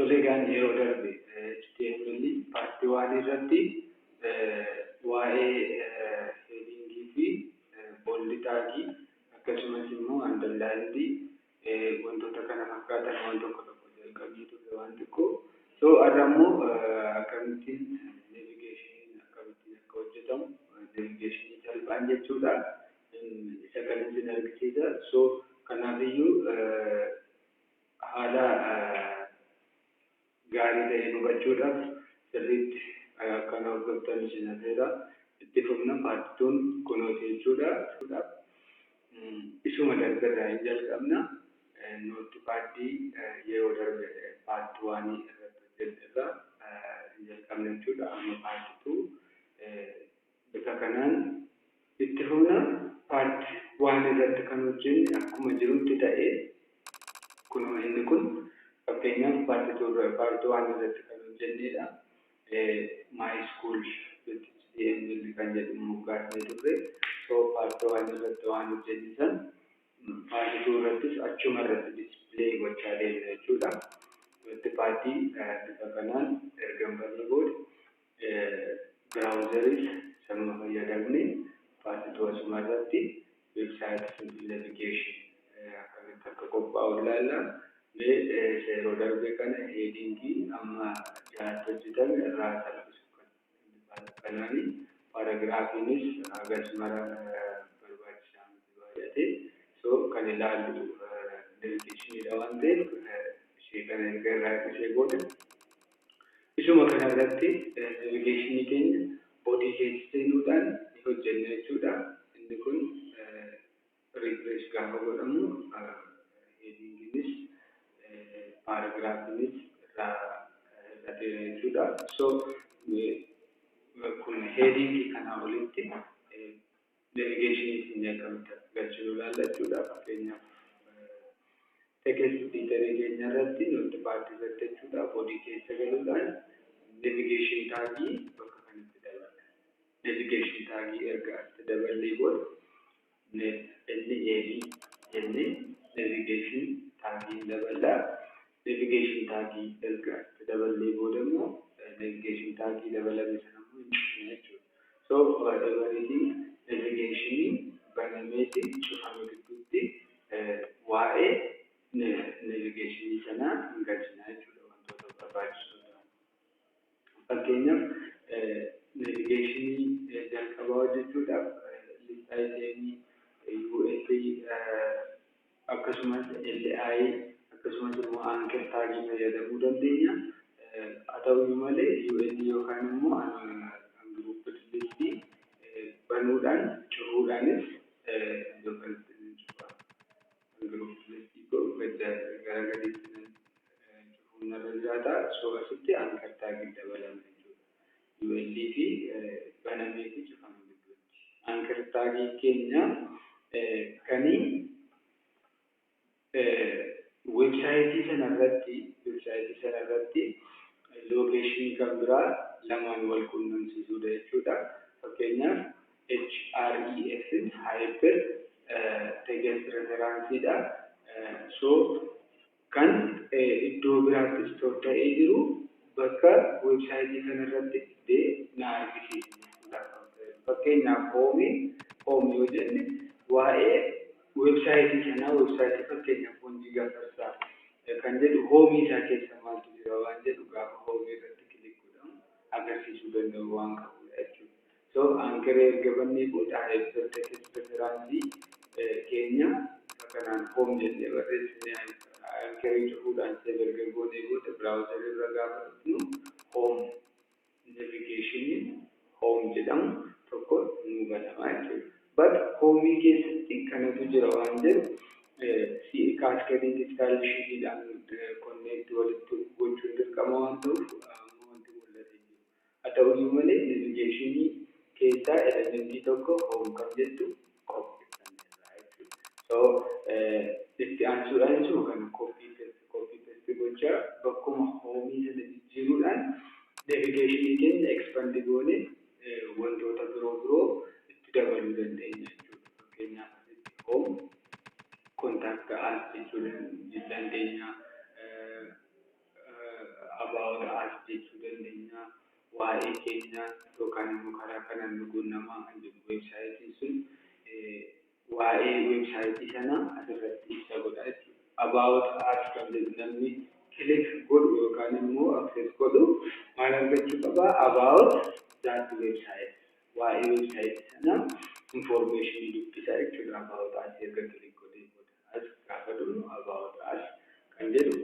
Tole, egaan yeroo darbe HTML part 1 irratti waa'ee headingii fi bold tagii, akkasumas immoo underlined, wantoota kana fakkaatan waan tokko tokko jalqabnee turre waan xiqqoo. So har'a immoo akkamittiin navigationiin akkamittiin akka hojjetamu, navigationii salphaan jechuudha. Isa kan isin argisiisa. So kanaafiyyuu haala gaarii ta'een hubachuudhaaf sirriitti akkana hordoftan isin affeera. Itti fufna, part twon kunooti jechuudha. Isuma darbe irraa hin jalqabna. Notepadii yeroo darbe part oneii irratti hojjenne irraa hin jalqabna jechuudha. Amma part two bifa kanaan itti fufna. Part one irratti kan hojjenne akkuma jirutti ta'ee, kunoo inni kun fakkeenyaaf part two, part one irratti kan hojjennedha. My school HTML kan jedhu moggaasnee turre. So part one irratti waan hojjenne san part two irrattis achuma irratti display gochaa deemna jechuudha. Notepadii bifa kanaan erga banee booda, browseris sanuma fayyadamne, part two asuma irratti website simple navigation akkamitti akka qophaa'u ilaalla. Mee yeroo darbe kana headingii amma jaatti hojjetame irraa salphisu kanaani, paragraphiinis hagas mara barbaachisaa miti baay'ate. So kan ilaallu navigationiidha waan ta'eef, ishee kana erga irraa hir'isee booda, isuma kana irratti navigationii keenya body keessa seenuudhaan ni hojjenna jechuudha. Inni kun refresh gaafa godhamu headingiinis paragraphiinis irraa hir'ateera jechuudha. So kun headingii kanaa olitti navigationii keenya akkamitti akka galchinu ilaalla jechuudha. Fakkeenyaaf text editorii keenya irratti, notepadii irratti jechuudha, body keessa galuudhaan navigation tagii bakka kanatti daballa. Navigation tagii erga asitti daballee booda, NAV jennee navigation tagii daballaa. Navigation tagii erga asitti daballee booda immoo navigation tagii dabalame sana immoo hin cufne jechuudha. So everything navigationii banameeti cufame gidduutti waa'ee navigationii sanaa hin galchina jechuudha, wantoota barbaachisoo ta'an. Fakkeenyaaf navigationii jalqabaa hojjechuudhaaf list itemii, UL, akkasumas LI, akkasumas immoo anchor tagii fayyadamuu dandeenya. Haa ta'uyyuu malee UL yookaan immoo ungrouped listii banuudhaan cufuudhaanis iddoo kanatti ni cufa. Ungrouped listii gara gadiitti cufuun narra jiraata. So asitti anchor tagii dabalama jechuudha. UL fi banamee fi cufame gidduutti. Anchor tagii keenya kanii websiteii sana irratti locationii kan biraa lamaan wal quunnamsiisuudha jechuudha. Fakkeenyaaf HREF hyper text referenceiidha. So kan iddoo biraatti store ta'ee jiru bakka websiteii kana irratti fidee na argisiisa jechuudha. Fakkeenyaaf homeii, home yoo jenne, waa'ee websiteii sanaa, websiteii fakkeenyaaf Wanjii Gafarsaa kan jedhu, homeii isaa keessa maaltu jira waan jedhu gaafa homeii irratti click godhamu agarsiisuu danda'u waan qabudha jechuudha. So anchoree erga bannee booda hyper text referenceii keenya bifa kanaan home jennee barreessinee, anchoree cufuudhaan save erga goonee booda, browserii irra gaafa dhufnu home navigationiin home jedhamu tokko nuu banama jechuudha. But homeii keessatti kanatu jira waan jedhu cascading style sheetiidhaan connect walitti gochuun dirqama waan ta'uuf amma wanti mul'ate jiru. Haa ta'uyyuu malee navigationii keessaa elementii tokko home kan jettu qopheeffanneerra jechuudha. So itti aansuudhaan isuma kana copy paste, copy paste gochaa bakkuma homeii sana jijjiiruudhaan navigationii keenya expand goone wantoota biroo biroo itti dabaluu dandeenya jechuudha. Fakkeenyaaf asitti home, contact us jechuu dandeenya. jechuu dandeenya. Waa'ee keenya yookaan immoo karaa kanaan nu quunnamaa kan jedhu weebsaayitiin sun waa'ee weebsaayitii sanaa asirratti ibsa godha jechuudha. About us kan jedhu namni click godhu yookaan immoo access godhu maal argachuu qaba? About that website. Waa'ee weebsaayitii sanaa information dubbisa jechuudha. About us erga click godhee booda as gaafa dhufnu about us kan jedhu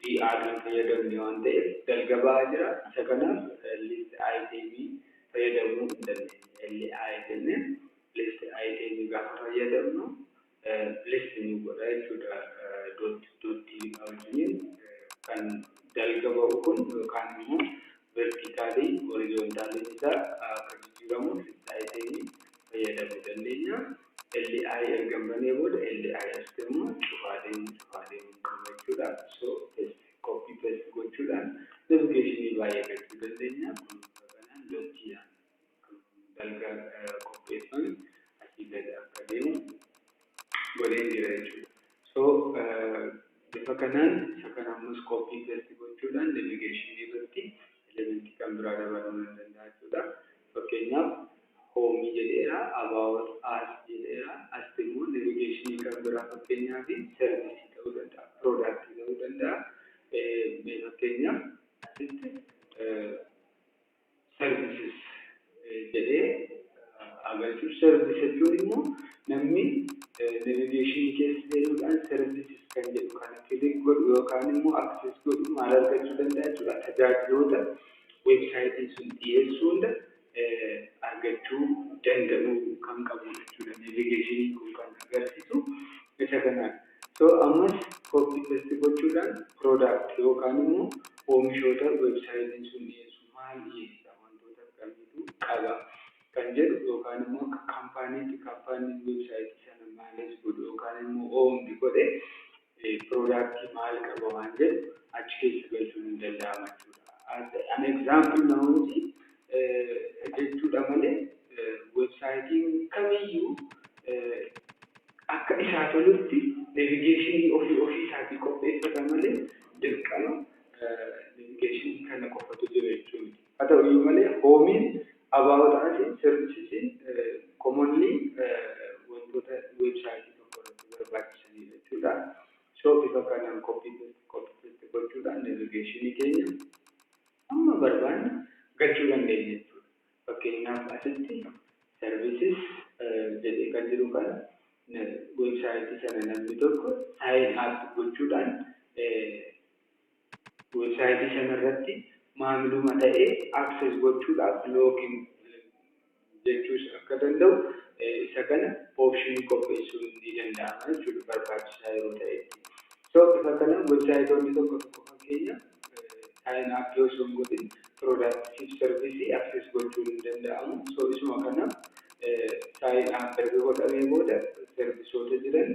BR hin fayyadamne waan ta'eef dalga ba'aa jira. Isa kanaaf list item fayyadamuu hin dandeenya. LI jennee list item gaafa fayyadamnu list nu godha jechuudha. Dot dotii wajjiniin kan dalga ba'u kun yookaan immoo verticalii horizontaliin isaa akka jijjiiramu list item fayyadamuu dandeenya. LI erga banee booda LI asitti immoo cufaa deemuu cufaa deemuu qabna jechuudha. So paste, copy paste gochuudhaan navigationii baay'ee galchuu dandeenya. Kun kanaan dotiidhaan dalga qopheeffame asii gadi akka deemu godheen jira jechuudha. So bifa kanaan isa kana ammas copy paste gochuudhaan navigationii irratti elementii kan biraa dabaluu ni danda'a jechuudha. Fakkeenyaaf homeii jedheera, about us jedheera, asitti immoo navigationii kan biraa fakkeenyaaf serviceii ta'uu danda'a, productii ta'uu danda'a. Fakkeenyaaf asitti services jedhee agarsiisu. Service jechuun immoo namni navigationii keessa seenuudhaan services kan jedhu kana click godhu yookaan immoo access godhu maal argachuu danda'a jechuudha. Tajaajiloota weebsaayitiin sun dhiyeessuu hunda argachuu danda'uu kan qabu jechuudha. Navigationiin kun kan agarsiisu isa kanadha. So ammas copy paste gochuudhaan product yookaan immoo oomishoota weebsaayitiin sun dhiyeessu maal dhiyeessa, wantoota akkamiitu qaba kan jedhu yookaan immoo akka kaampaaniitti kaampaaniin weebsaayitii sana maalis godhu yookaan immoo oomishni godhe productii maal qaba waan jedhu achi keessa galchuun hin danda'ama jechuudha. An example namooti jechuudha malee weebsaayitiin kamiyyuu akka isaa tolutti navigationii ofii ofii isaatii qopheeffata malee dirqama navigationii kana qofatu jira jechuu miti. Haa ta'u iyyuu malee homeiin, about us, servicesiin commonly wantoota weebsaayitii tokko irratti barbaachisanidha jechuudha. So bifa kanaan copy paste, copy paste gochuudhaan navigationii keenya amma barbaanne galchuu dandeenya jechuudha. Fakkeenyaaf asitti services jedhee kan jiru kana weebsaayitii sana namni tokko sign up gochuudhaan weebsaayitii sana irratti maamiluma ta'ee access gochuudhaaf login jechuus akka danda'u isa kana optionii qopheessuun ni danda'ama jechuudha barbaachisaa yeroo ta'etti. So bifa kanaan weebsaayitoonni tokko tokko fakkeenya sign up yoo osoo hin godhin productii fi serviceii access gochuun hin danda'amu. So isuma kana sign up erga godhamee booda serviceoota jiran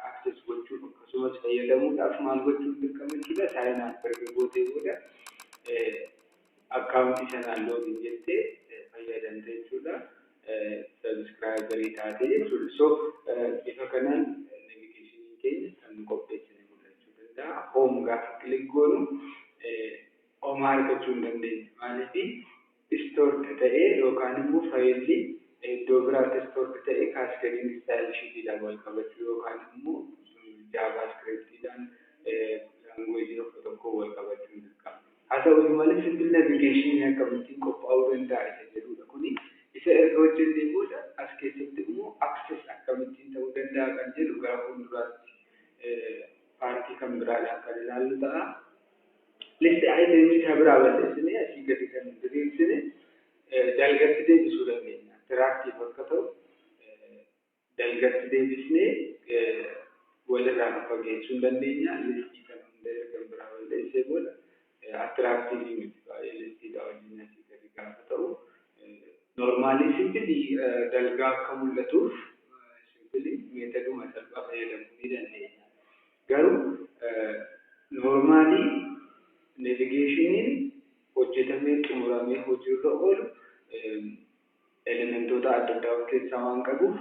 access gochuuf akkasumas fayyadamuudhaaf maal gochuun dirqama jechuudha. Sign up erga gootee booda accountii sanaan login jettee fayyadamte jechuudha. Subscriberii taatee jechuudha. So bifa kanaan navigationiin keenya kan nu qopheessine mul'achuu danda'a. Home gaafa click goonu homaa argachuu hin dandeenye. Maaliif? Stored ta'ee yookaan immoo faayilli iddoo biraatti stored ta'ee cascading style sheetiidhaan wal qabachuu yookaan immoo JavaScriptiidhaan languageii tokko tokko wal qabachuu hin dirqama. Haa ta'u malee simple navigationiin akkamittiin qophaa'uu danda'a isa jedhudha kuni. Isa erga hojjennee booda as keessatti immoo access akkamittiin ta'uu danda'a kan jedhu gara fuulduraatti partii kan biraadhaan kan ilaallu ta'a. List itemii isaa biraa balleessinee asii gadi kan diriirsine dalgatti deebisuu dandeenya. Attractive akka ta'u dalgatti deebisnee walirraa fageessuu hin dandeenya. Listii kana hunda erga biraa balleessee booda attractiveii miti baay'ee listiidha wajjin asii gadi gaafa ta'u. Normalii simpleii dalgaa akka mul'atuuf simpleii methoduma salphaa fayyadamuu ni dandeenya. Garuu normalii navigationiin hojjetamee xumuramee hojiirra oolu elementoota adda addaa of keessaa waan qabuuf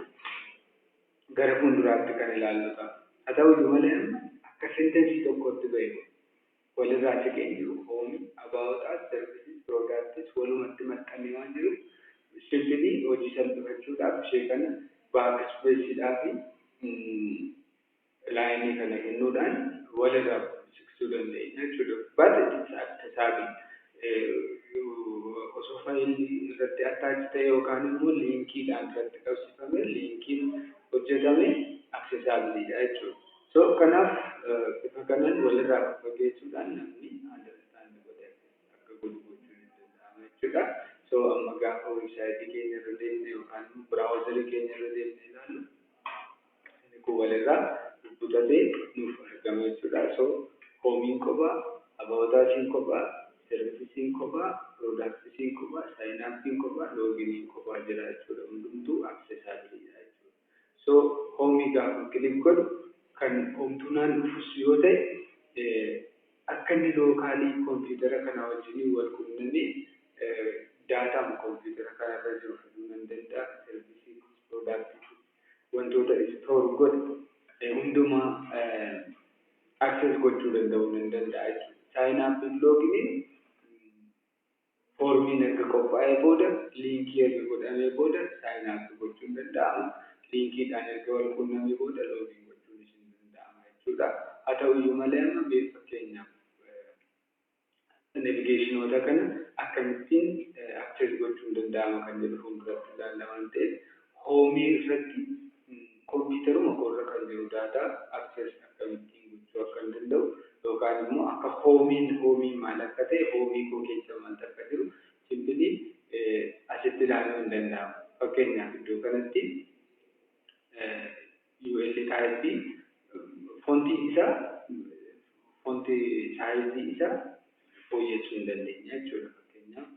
gara fuulduraatti kan ilaallu ta'a. Haa ta'u iyyuu malee amma akka sentenceii tokkotti ba'e walirraa siqee jiru homeii About Us, Services, Products walumatti maxxanee waan jiruuf, simply hojii salphifachuudhaaf ishee kana backspaceidhaa fi lineii kana kennuudhaan walirraa siqsuu dandeenya jechuudha. But it is accessible. Osoo faayilli irratti attach ta'e yookaan immoo linkiidhaan irratti qabsiifame, linkiin hojjetame, accessibleidha jechuudha. So kanaaf bifa kanaan walirraa fageessuudhaan namni understand godhee akka godhu gochuun ni danda'ama jechuudha. So amma gaafa websiteii keenya irra deemne yookaan immoo browserii keenya irra deemne ilaallu, inni kun walirraa bubbutatee nuuf argama jechuudha. So homeiin kophaa, About Usiin kophaa, Servicesiin kophaa, Productsiin kophaa, Sign Upiin kophaa, Loginiin kophaa jira jechuudha. Hundumtuu accessibleidha jechuudha. So homeii gaafa click godhu, kan homtuu naan dhufus yoo ta'e, akka inni localii kompiitara kana wajjin wal qunnamee dataan kompiitara kanarra jiru fiduu nan danda'a. Serviceii, productii, wantoota store godhe hundumaa access gochuu danda'uu nan danda'a jechuudha. Sign upiin loginiin formiin erga qophaa'ee booda, linkii erga godhamee booda sign upii gochuun danda'ama. Linkiidhaan erga wal qunnamee booda login gochuunis ni danda'ama jechuudha. Haa ta'uyyuu malee, amma mee fakkeenyaaf navigationoota kana akkamittiin access gochuun danda'ama kan jedhu fuulduratti ilaalla waan ta'eef, homeii irratti kompiitaruma koorra kan jiru data access akkamittiin gochuu akka hin danda'u, yookaan immoo akka homeiin homeiin maal akka ta'e, homeii koo keessa maaltu akka jiru simply asitti ilaaluu hin danda'amu. Fakkeenyaaf iddoo kanatti UL typeii fontii isaa, fontii sizeii isaa fooyyessuu hin dandeenya jechuudha. Fakkeenyaaf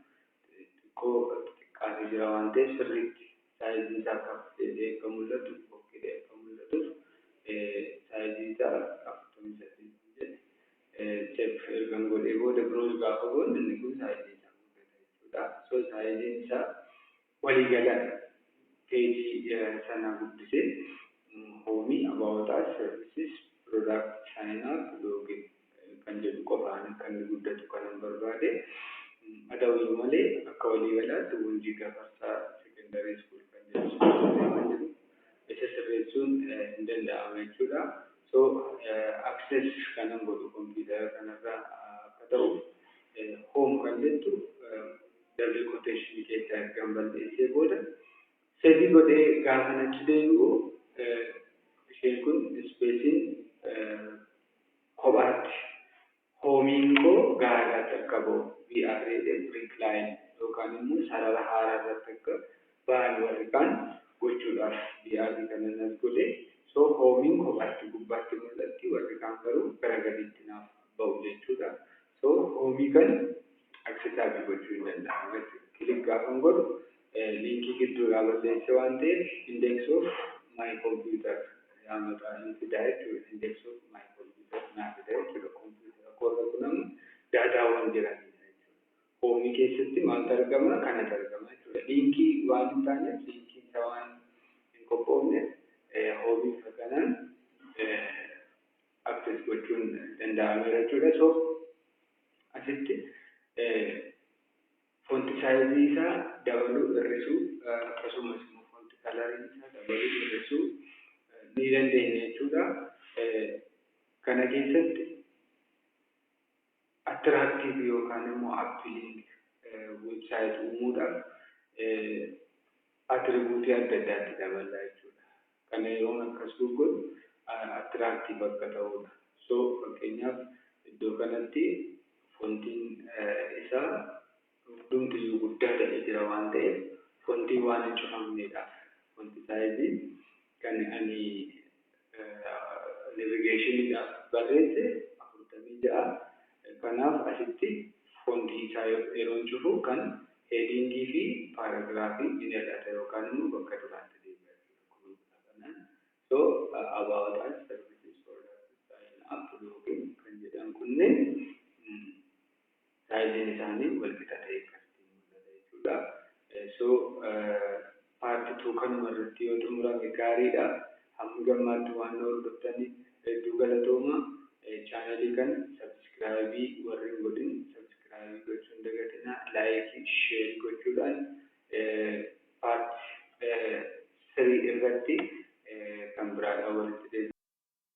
xiqqoo xixiqqaatee jira waan ta'eef, sirriitti sizeii isaa akka fedhee akka mul'atu, bokkidee akka mul'atuuf sizeii isaa 48 jedhe save ergan godhee booda, browse gaafa goonu inni kun sizeii isaa guddata jechuudha. So sizeiin isaa waliigala pageii sana guddisee homeii, About Us, Services, Product, Sign Up, Login kan jedhu qofaan akka inni guddatu kanan barbaade. Haa ta'uyyuu malee, akka waliigalaatti Wunjii Gafarsaa Secondary School kan jedhu waan jiru isa sirreessuun hin danda'ama jechuudha. So access kanan godhu kompiitara kanarraa akka ta'uuf, home kan jettu double quotation keessaa ergan balleessee booda save godhee gaafa achi deebi'u, isheen kun spaceiin kophaatti homeiin koo gaaraatti akka ba'u, BR break line yookaan immoo sarara haaraa irratti akka ba'an warri kaan gochuudhaaf BR kanan as godhe. So homeiin kophaatti gubbaatti mul'atti, warri kaan garuu gara gadiitti naaf ba'u jechuudha. So homeii kana accessible gochuu hin danda'amu jechuudha. Click gaafan godhu linkii gidduudhaa balleesse waan ta'eef, index of my computer yaamata hin fidaa jechuudha. Index of my computer naa fida jechuudha. Kompiitara koorra kun amma dataawwan jiranidha jechuudha. Homeii keessatti maaltu argama? Kanatu argama jechuudha. Linkii waan hin taaneef, linkiin isaa waan hin qophoofneef, homeii bifa kanaan access gochuun danda'ameera jechuudha. So asitti font sizeii isaa dabaluu, hir'isuu, akkasumas immoo font colorii isaa dabaluu, hir'isuu ni dandeenya jechuudha. Kana keessatti attractive yookaan immoo appealing website uumuudhaaf attributeii adda addaatti daballa jechuudha. Kana yeroon akkas godhu attractive akka ta'udha. So fakkeenyaaf iddoo kanatti fontiin isaa hundumtiyyuu guddaa ta'ee jira waan ta'eef, fontii waan hin cufamneedhaaf font sizeii kan ani navigationiidhaaf barreesse 46. Kanaaf asitti fontii isaa yeroon cufu kan headingii fi paragraphii ni hir'ata yookaan immoo bakka duraatti deebi'a jechuudha. So About Us, Services, Products, Sign Up, Login kan jedhan kunneen sizeiin isaanii wal qixa ta'e akkasitti mul'ata jechuudha. So part 2 kanuma irratti yoo xumurame gaariidha. Hamma gammaatti waan nu hordoftaniif hedduu galatooma. Channelii kana subscribeii warri hin godhin subscribeii gochuun Like, share gochuudhaan part 3 irratti kan biraadhaan walitti deebina.